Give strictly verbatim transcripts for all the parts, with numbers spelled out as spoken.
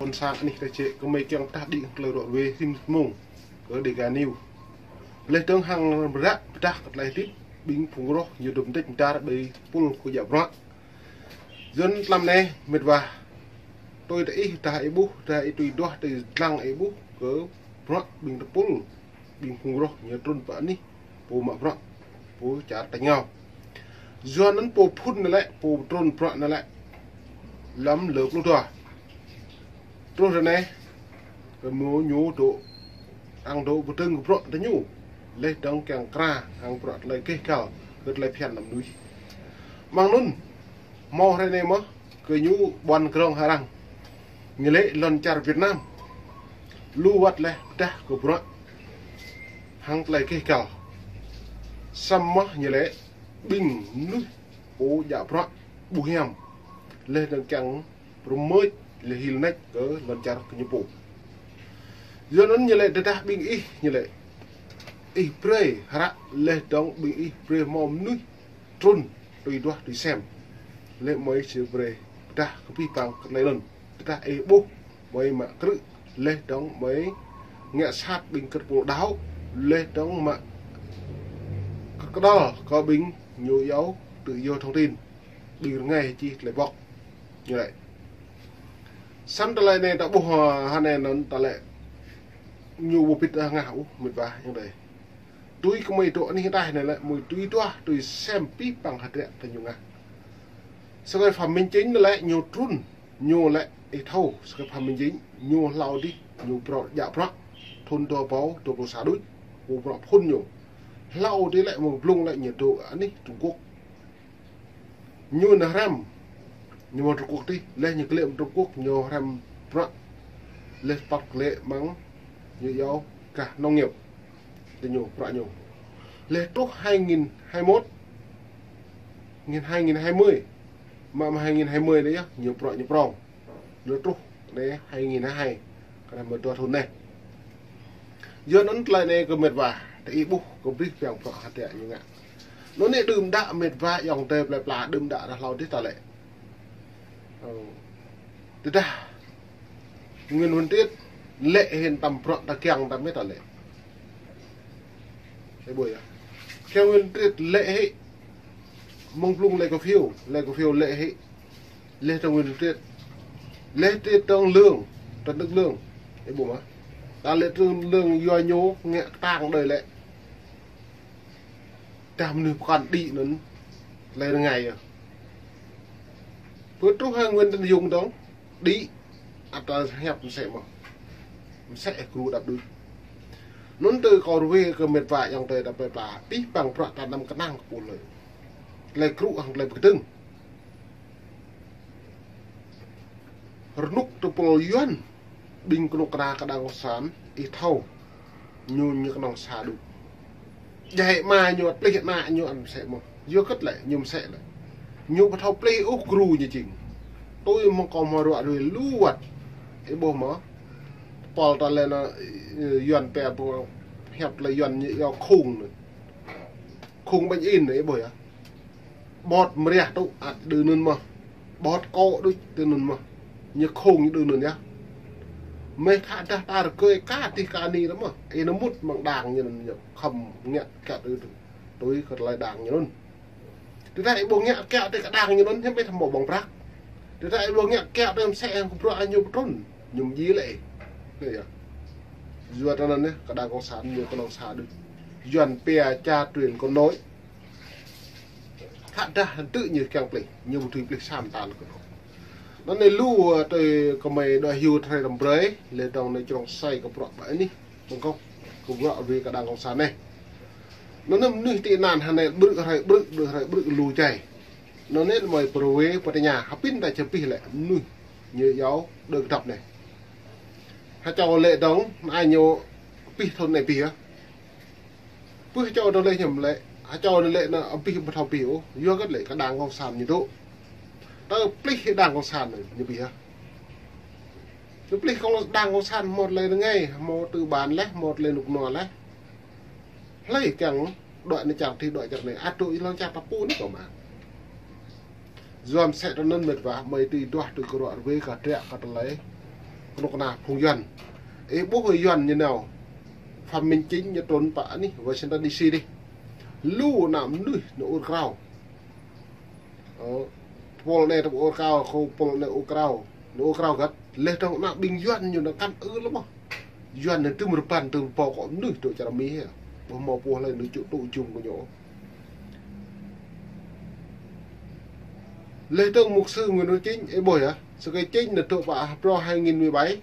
Ƀôn sang anih ta čĕ kơ mơi kiăng pơdah đĭ tơlơi ră ruai rĭm mông kơ Dega News. Laih dơ̆ng hăng ră pơdah kơ tơlơi hơdip ƀing phung roh ñu dŏ mơdĕč mơdar ƀơi tơpul kơ djă bruă. Yua anŭn tlam anai mĕt wa, tui ta ih, ta ih ƀuh, ta ih tui duah, ta ih lăng ih ƀuh kơ bruă ƀing tơpul, ƀing phung roh ñu trŭn pơ anih pô mă bruă, pô čar tañ ngao. Yua anŭn pô phŭn anai lĕ, pô trŭn bruă anai lĕ, lăm lơ pluh dua. Truh ră anai, kơ mơ̆ ñu dŏ, hăng dŏ pơdơ̆ng bruă tơ ñu, laih dơ̆ng kiăng kra hăng bruă tơlơi gêh gal, kơ tơlơi phiăn ană mơnuih. Mơ̆ng anŭn, hmâo hrơi anai mơ̆, kơ ñu ƀuăn krong hơrăng. Ñu lĕ lŏn čar Việt Nam lu wơ̆t laih pơdah kơ bruă hăng tơlơi gêh gal. Samơ̆ ñu lĕ ƀing mơnuih pô djă bruă ƀu hiam, laih dơ̆ng kiăng pơrơmơč laih hil nač kơ lŏn čar kơ ñu pô. Yua anŭn ñu lĕ tơdah ƀing ih, ñu lĕ ih brơi hră laih dơ̆ng ƀing ih brơi hmâo mơnuih trŭn tui duah tui sem. Lĕ mơi či brơi pơdah kơ pih pang kơ tơlơi anŭn. Tơdah ih ƀuh mơi mă krư̆, laih dơ̆ng mơi ngă sat ƀing kơt pô đaŏ, laih dơ̆ng mă kơdăl kơ ƀing ñu iâu tự do thông tin, ƀing rơngai čih tơlơi bŏk. Ñu lĕ. Săn tơlơi anai ta ƀuh, ơ, hơnai anŭn ta lĕ ñu ƀu pĭt, ơ, ngă ôh mĕt wa ayŏng adơi. Tui kơ mơi dŏ anih ataih anai lĕ, mơi tui duah, tui sem pih pang hơdră ta ñu ngă. Sơkai Phạm Minh Chính anai lĕ ñu trŭn, ñu lĕ ih thâo, sơkai Phạm Minh Chính, ñu hlâo adih, ñu bruă djă bruă, thŭn dua rơbâo dua pluh sa đôč, pô bruă phŭn ñu. Hlâo adih lĕ mơ̆ng blung lĕ ñu dŏ anih Trung Quốc. Ñu nao hrăm, ñu mơ̆ng Trung Quốc adih, laih ñu glaĭ mơ̆ng Trung Quốc, ñu hrăm bruă, laih păt glaĭ mơ̆ng ñu iâu gah nông nghiệp. Tơ ñu, bruă ñu. Laih truh hai nghìn hai mốt, nghìn, hai nghìn hai mươi, mă mơ̆ng hai nghìn hai mươi anai yơh, ñu bruă ñu prong. Laih truh anai hai nghìn hai hai, kơ anai mơ̆ dua thŭn anai. Yua anŭn tơlơi anai kơ mĕt wa, ta ih ƀuh kơ brih piăng bruă hơdră ñu ngă. Anŭn anai đưm đă mĕt wa ayŏng adơi plơi pla đưm đă ră hlâo adih ta lĕ. Ơ, tơdah Nguyễn Văn Triết lĕ hĭ tăm bruă ta kiăng tăm mĕt ta lĕ. Ih ƀuh yơh. Kiăng Nguyễn Văn Triết lĕ hĭ mơ̆ng blung lĕ kơ phiu, lĕ kơ phiu lĕ hĭ. Laih dơ̆ng Nguyễn Văn Triết. Laih Triết dơ̆ng Lương, Trần Đức Lương. Ih ƀuh mơ̆. Ta lĕ Trần Đức Lương yua ñu ngă kơtang đơi lĕ. Tơdah mơnuih pơkŏn đĭ anŭn, tơlơi rơngai yơh. Pơ truh hăng Nguyễn Tấn Dũng dơ̆ng, đĭ, ăt ta hiăp mơsĕ mơ̆n. Mơsĕ gru đăp đuč. Anŭn tơ kâo ruai kơ mĕt wa ayŏng adơi ta plơi pla, pih pang bruă ta anăm kơnang kơ pô hlơi. Tơlơi gru hăng tơlơi pơkơdơ̆ng. Rơnŭk tơpul Yuan, ƀing kơnuk kơna kơ đảng cộng sản, ih thâo, ñu ñu kơnơ̆ng sa đôč. Djai ama ñu, plih ană ñu ăt mơsĕ mơ̆n. Yua kơ tơlơi, ñu mơsĕ lĕ. Ñu ƀu thâo plih ôh gru ñu jing. Tui mơ̆ng kâo hmâo ruă ruai lu wơ̆t. Ih ƀuh mơ̆. Tơpul ta lĕ anŭn, ơ, Yuan pĕ ƀu hiăp tơlơi Yuan ñu iâu khủng anŭn. Khủng bệnh in anŭn, ih ƀuh yơh. Ƀôt mơriah tŭ ăt đơ anŭn mơ̆n. Ƀôt kŏ đôč đơ anŭn mơ̆n. Ñu khủng ñu đơ anŭn yơh. Mơ̆ khă dah ta rơgơi ka tih ka ni lĕ mơ̆n. Ih nao mŭt mơ̆ng đảng ñu anŭn ñu khŏm ngă kiăng tui, tui kơ tơlơi đảng ñu anŭn. Tơdah ih ƀu ngă kiăng tui kơ đảng ñu anŭn, hiư̆m ih thâo mơ̆ ƀơ̆ng prăk. Tơdah ih ƀu ngă kiăng tui mơsĕ hăng kơ bruă ñu pơtrŭn, ñu mơ̆ djai lĕ. Anŭn yơh. Yua anŭn anai, kơ đảng cộng sản ñu kơnơ̆ng sa đôč. Yuan pĕ cha truyền con nối. Khă dah hơdră ñu kiăng plih, ñu ƀu dưi plih sa mơta kơ anŭn. Anŭn anai lu, ơ, tui kơ mơi đuaĭ hyu tơhrơi răm brơi, lĕ dơ̆ng anai črông sai kơ bruă ƀơi anih, Bangkok, kơ bruă ruai kơ đảng cộng sản anai. Anŭn anai mơnuih tị nạn hơnai ƀrư̆ hrơi ƀrư̆, ƀrư̆ hrơi ƀrư̆ lu jai. Anŭn anai mơi pơruai pơtơña, hơpĭn ta čơpih lĕ mơnuih ñu iâu đơ kơdŏp anai. Hơčâo lĕ dơ̆ng, anai ñu pih thŭn anai pih yơh. Pơ̆ hơčâo dơ̆ng lĕ hiư̆m lĕ, hơčâo dơ̆ng lĕ anŭn abih ƀu thâo abih ôh, yua kơ lĕ kơ đảng cộng sản ñu dŏ. Tơ plih đảng cộng sản ñu abih yơh. Ñu plih cộng, đảng cộng sản hmâo tơlơi rơngai, hmâo tư bản laih, hmâo tơlơi rơnŭk rơnua laih. Hlơi kiăng đuaĭ anai čar adih, đuaĭ čar anai, ăt dŏ ih lŏn čar ta pô anai kơ mă. Yua mơsĕ tơ anŭn mĕt wa, mơi tui duah tui kơ ruă ruai kơ hơdră kơ tơlơi Kơnuk kơna phung Yuan. Ih ƀuh Yuan ñu nao. Phạm Minh Chính ñu trốn pơ anih Washington D C dih. Lu ană mơnuih ñu ur krao. Ơ, pôl anai tơpă ur krao, kơ pôl anai ur krao. Ñu ur krao găt. Leh dong ană ƀing Yuan ñu nao kăn ư lơ mơh. Yuan ñu tơm rơbăn tơm pô kơ mơnuih dŏ čar Mi hă. Ƀu hmâo pô hlơi ñu čŭ tŭ jum kơ ñu. Leh dong mục sư Nguyễn Văn Chính, ih ƀuh yơh. Sơkơi Chính ñu dŏ pơ April hai nghìn mười bảy.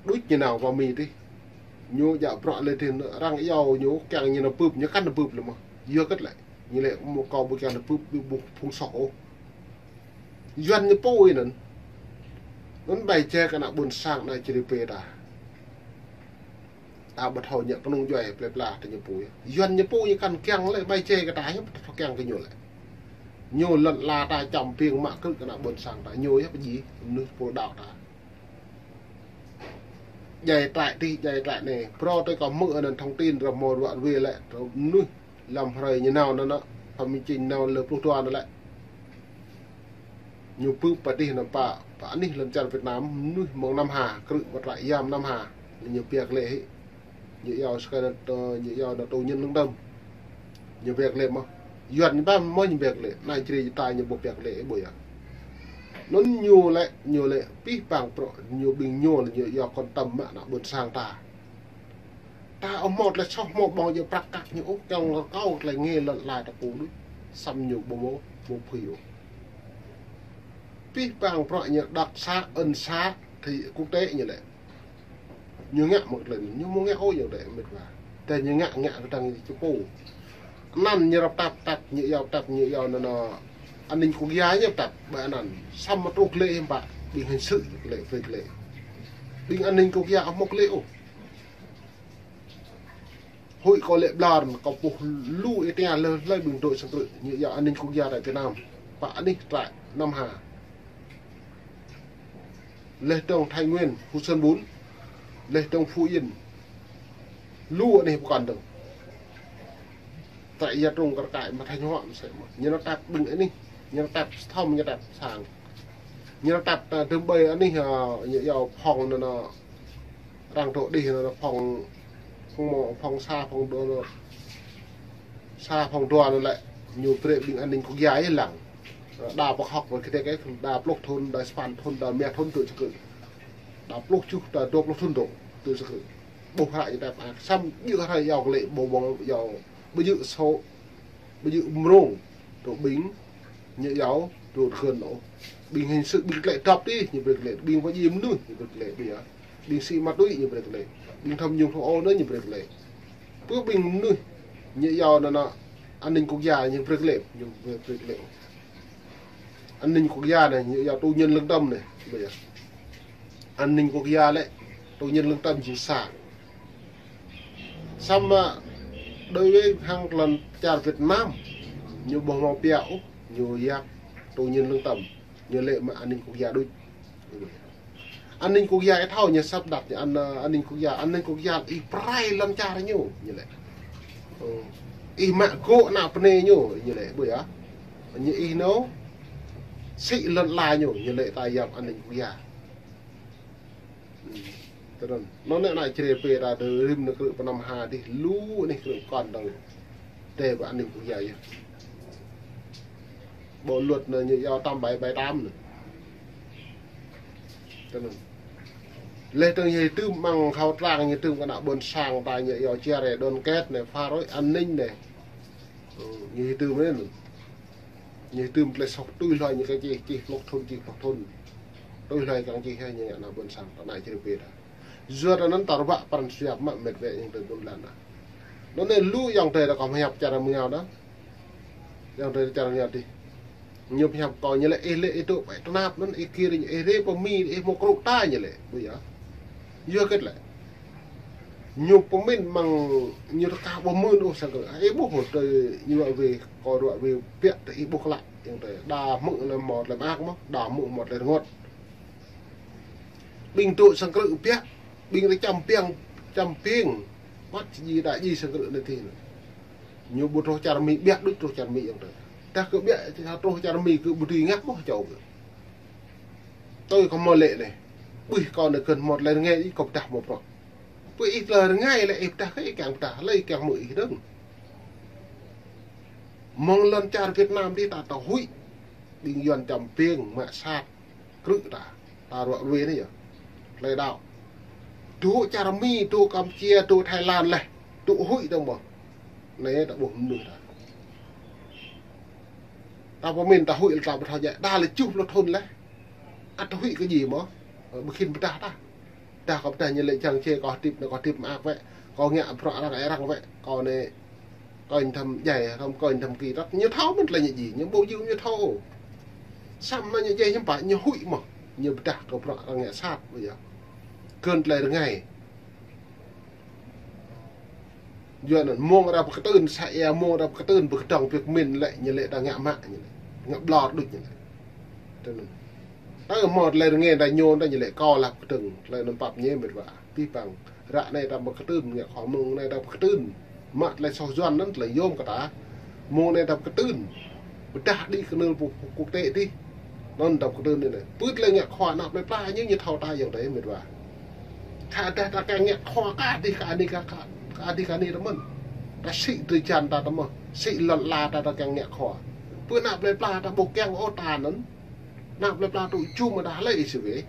Đuč ñu nao pơ Mi dih. Ñu djă bruă leh dih arăng iâu ñu kiăng ñu nao bưp, ñu kăn nao bưp lơ mơh. Yua hơget lĕ. Ñu lĕ mơ̆ kâo ƀu kiăng nao bưp, ƀu ƀuh phung soh ôh. Yuan ñu pô ih anŭn. Anŭn ƀai jai kơ ană ƀôn sang ană čri pê ta. Ta ƀu thâo ñu kơnung djuai plơi pla ta ñu pô yơh. Yuan ñu pô ñu kăn kiăng lĕ ƀai jai kơ ta yơh, ƀu thâo kiăng kơ ñu lĕ. Ñu lŏn ala ta čăm ƀing mă krư̆ kơ ană ƀôn sang ta, ñu yơh pơjing mơnuih pô đaŏ ta. Djai trại dih, djai trại anai. Brơi tui kâo hmư̆ anŭn thông tin ră mơ̆ ruă ruê lĕ, ră mơnuih lăm hrơi ñu nao anŭn, Phạm Minh Chính nao lơ pluh dua anŭn lĕ. Ñu bưp pơ dih anŭn pơ, pơ anih lŏn čar Việt Nam, mơnuih mơ̆ng Nam Hà, krư̆ pơ trại giam Nam Hà, ñu biă lĕ hĭ. Ñu iâu sơkơi anŭn, ñu iâu anŭn tù nhân lương tâm. Ñu biă lĕ mơh. Yuan ñu ƀăm mơh ñu biă lĕ, ană čri ta ñu ƀu biă lĕ ƀu yơh. Anŭn ñu lĕ, ñu lĕ, pih pang prŏ, ñu ƀing ñu lĕ ñu iâu quan tâm mă ană ƀôn sang ta. Ta ƀu hmâo tơlơi soh hmâo ƀơ̆ng djơ̆ prăk kăk ñu ôh, kiăng rơkâo tơlơi ngă lŏn ala ta pô đôč. Samơ̆ ñu ƀu hmâo, ƀu phui ôh. Pih pang prŏ ñu đặc xá, ân xá, thì quốc tế ñu lĕ. Ñu ngă mơ̆ tơlơi anŭn, ñu ƀu ngă ôh ñu lĕ mĕt wa. Tơdah ñu ngă, ngă kơdăng ñu čơpô. Anăn ñu rơp tap, tap, ñu iâu tap, ñu iâu anŭn, anŭn an ninh quốc gia ñu tap, ƀơi anăn. Samơ̆ truh lĕ hiư̆m pă, ƀing hình sự lĕ, brơi lĕ. Ƀing an ninh quốc gia ƀu mơ̆ lĕ ôh. Hơi kâo lĕ blan, kâo ƀuh lu ih tơña lơ hlơi ƀing dŏ sang krư̆, ñu iâu an ninh quốc gia tại Việt Nam. Pơ anih trại Nam Hà. Leh dong Thái Nguyên, Phú Sơn bốn, leh dong Phú Yên. Lu anih pơkŏn dong. Trại Gia Trung kar kaĭ mă Thanh Hóa mơsĕ mơ̆n. Ñu nao tap ƀing anih, ñu nao tap sơthom, ñu tap sang. Ñu nao tap, ơ, tơm ƀơi anih, ơ, ñu iâu phŏng anŭn, anŭn, arăng dŏ dih anŭn, anŭn phŏng, phŏng mơ̆, phŏng sa, phŏng dua anŭn. Sa phŏng dua anŭn lĕ, ñu brơi ƀing an ninh quốc gia yơh lăng. Đa pơk hŏk ƀơi kơtĕk, đa pluh thŭn, đa sapăn thŭn, đa rơma thŭn dŏ sang krư̆. Đa pluh tơjuh, đa dua pluh thŭn dŏ, dŏ sang krư̆. Ƀuh hră ñu tap mơak, samơ̆ djơ̆ hră iâu kơ lĕ ƀu ƀơ̆ng, iâu ƀu djơ̆ sô, ƀu djơ̆ mrông, dŏ ƀing, ñu iâu, dŏ tơkơn ôh. Ƀing hình sự, ƀing klĕ dŏp dih, ñu brơi klĕ, ƀing pơjing mơnuih, ñu brơi klĕ, ƀiă. Ƀing sĭ ma túy ñu brơi klĕ. Ƀing tham nhũng tham ô anŭn ñu brơi klĕ. Pơ ƀing mơnuih ñu iâu anŭn, anŭn an ninh quốc gia ñu brơi klĕ, ñu brơi, brơi klĕ. An ninh quốc gia anai, ñu iâu tù nhân lương tâm anai, ƀiă. An ninh quốc gia lĕ, tù nhân lương tâm jing sa. Samơ̆ đối với hăng lŏn čar Việt Nam, ñu ƀu hmâo biă ôh, ñu iâu tù nhân lương tâm, ñu lĕ mă an ninh quốc gia đôč. An ninh quốc gia ih thâo ñu sắp đặt ñu an, an ninh quốc gia, an ninh quốc gia ih prai lŏn čar ñu, ñu lĕ. Ơ. Ih mă gŏ ană bơnai ñu, ñu lĕ, ƀiă. Ñu ih nao, sĭ lŏn ala ñu, ñu lĕ ta iâu an ninh quốc gia. Ơ. Tui anŭn. Anŭn ană čri pê ta dŏ rĭm nao krư̆ pơ Nam Hà dih, lu anih krư̆ pơkŏn dong. Tê pơ an ninh quốc gia yơh. Bộ luật anŭn ñu iâu tám bảy, bảy tám anŭn. Tui anŭn. Leh dong ñu tơm mơ̆ng khẩu trang ñu tơm kơ ană ƀôn sang ta ñu iâu chia rẽ đoàn kết anai, phá rối an ninh anai. Ơ, ñu tơm anai anŭn. Ñu tơm tơlơi soh tui hluai ñu kơ čih, čih pluh thŭn, čih pluh thŭn. Tui hluai kiăng čih hă ñu ană ƀôn sang ta ană čri pê ta. Yua anŭn ta ruă pran jua mă mĕt wa ayŏng adơi ƀôn lan ah. Anŭn anai lu ayŏng adơi ta kâo pơhiăp čar rơmơngao ta. Ayŏng adơi čar rơmơngao dih. Ñu pơhiăp kâo ñu lĕ ih lĕ ih dŏ pơ tơnap anŭn ih kiăng ih rai pơ Mi ih hmâo krư̆ ta ñu lĕ. Ƀiă. Yua hơget lĕ. Ñu pơmĭn mơ̆ng ñu tơkah ƀu mơ̆n ôh sang krư̆. Ih ƀuh tơ ñu ruă ruê, kâo ruă ruê biă tơ ih ƀuh klă. Ayŏng adơi đa hmư̆ lĕ hmâo tơlơi mơak mơ̆n, đa hmư̆ hmâo tơlơi rơngot. Ƀing dŏ sang krư̆ biă, ƀing ta čăm ƀing, čăm ƀing. Wăt ji đa ji sang krư̆ anai dih. Ñu ƀu truh čar Mi biă đôč truh čar Mi ayŏng adơi. Tơdah kơ biă truh čar Mi kơ ƀu dưi ngă mơ̆ čô kơ. Tui kơ hmâo lĕ anai. Ƀuh kâo anai kơn hmâo tơlơi rơngai ih kâo pơdah hmâo prŏng. Pơ ih tơlơi rơngai lĕ ih pơdah kơ ih kiăng pơdah, lĕ ih kiăng mơ̆ ih dơ̆ng. Mơ̆ng lŏn čar Việt Nam dih ta tơ huĭ. Ƀing Yuan čăm ping, mă sat, krư̆ ta. Ta ruă ruê anai yơh. Tơlơi đaŏ. Dŏ čar Mi, dŏ Kampuchia, dŏ Thái Lan leh. Dŏ huĭ dơ̆ng mơ̆. Anai ta ƀuh mơnuih ta. Ta pơmĭn ta huĭ lĕ ta ƀu thâo djai. Đa lĕ čuh pluh thŭn leh. Ăt huĭ kơ djai mơ̆. Ơ, ƀu khĭn pơdah ta. Dah kâo pơdah ñu lĕ čang čê kâo hơdip anai kâo hơdip mơak wĕ. Kâo ngă bruă arăng ơi arăng wĕ. Kâo anai kơnh thăm djai, thăm kơnh thăm kơtăt. Ñu thâo mơ̆n tơlơi ñu djai. Ñu ƀu djơ̆ ñu thâo. Samơ̆ anai ñu djai hiư̆m pă ñu huĭ mơ̆. Ñu pơdah kơ bruă arăng ngă sat ƀu yơh. Kơn tơlơi rơngai. Yua anŭn mơ̆ng arăng pơkơtưn, sa ia mơ̆ng arăng pơkơtưn, pơkơdơ̆ng pơmĭn lĕ, ñu lĕ ta ngă mă, ñu lĕ. Ngă ƀlŏr đôč ñu lĕ. Tui anŭn. Tơ hmâo tơlơi rơngai ta ñu, ta ñu lĕ kâo lah pơkơdơ̆ng, tơlơi anŭn pap ñe mĕt wa. Pih păng. Ră anai ta pơkơtưn, ngă khua mơ̆ng anai ta pơkơtưn. Mă tơlơi soh Yuan anŭn tơlơi yôm kơ ta. Mơ̆ng anai ta pơkơtưn. Pơdah đĭ kơnơ̆ng pơ, pơ quốc tế dih. Anŭn ta pơkơtưn anai. Pơ tơlơi ngă khua ană plơi pla ñu ñu thâo ta yơh dêh mĕt wa. Khă dah ta kiăng ngă khua kơ dih kơ anai kơ, kơ, kơ dih kơ anai tơ mơ̆n. Ta sĭ drơi jan ta tơ mơ̆n. Sĭ lŏn ala ta ta kiăng ngă khua. Pơ ană plơi pla ta ƀu kiăng ôh ta anŭn. Ană plơi pla tŭ jum mơ̆ dah lĕ ih sui wĕ.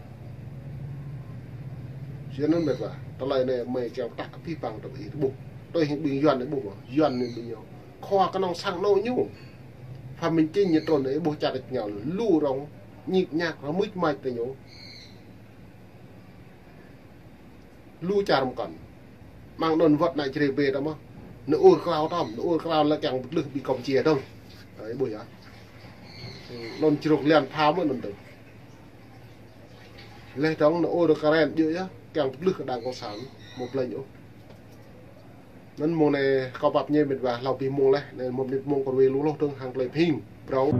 Yua anŭn mĕt wa. Tơlơi anai mơi kiăng pơtă pih păng tơ ih ƀuh. Tui hing ƀing Yuan anai ƀuh mơ̆. Yuan anai ƀing ñu. Khua kơnơ̆ng sang anŏ ñu. Phạm Minh Chính ñu trŭn anai ƀuh čar kơ ñu lu rŏng, ñik ñak rơmưč mač tơ ñu. Lu čar mơkăn. Mơ̆ng anŭn wơ̆t anai črê bê tơ mơ̆. Nơ ur krao tơm, nơ ur krao lĕ kiăng pơtlưh ƀing Kampuchia dơ̆ng. Ơ, ih ƀuh yơh. Anŭn čruk lian pha mơ̆ anŭn dơ̆ng. Leh dơ̆ng nơ ur Karen djơ̆ yơh, kiăng pơtlưh kơ đảng cộng sản, mơ̆ plĕnh ôh. Anŭn mơ̆ng anai kâo pap ñe mĕt wa hlâo pih mơ̆ng leh, anai mơ̆ mơnit mơ̆ng kơ ruê lu hloh dơ̆ng hăng tơlơi pơhing, brâo.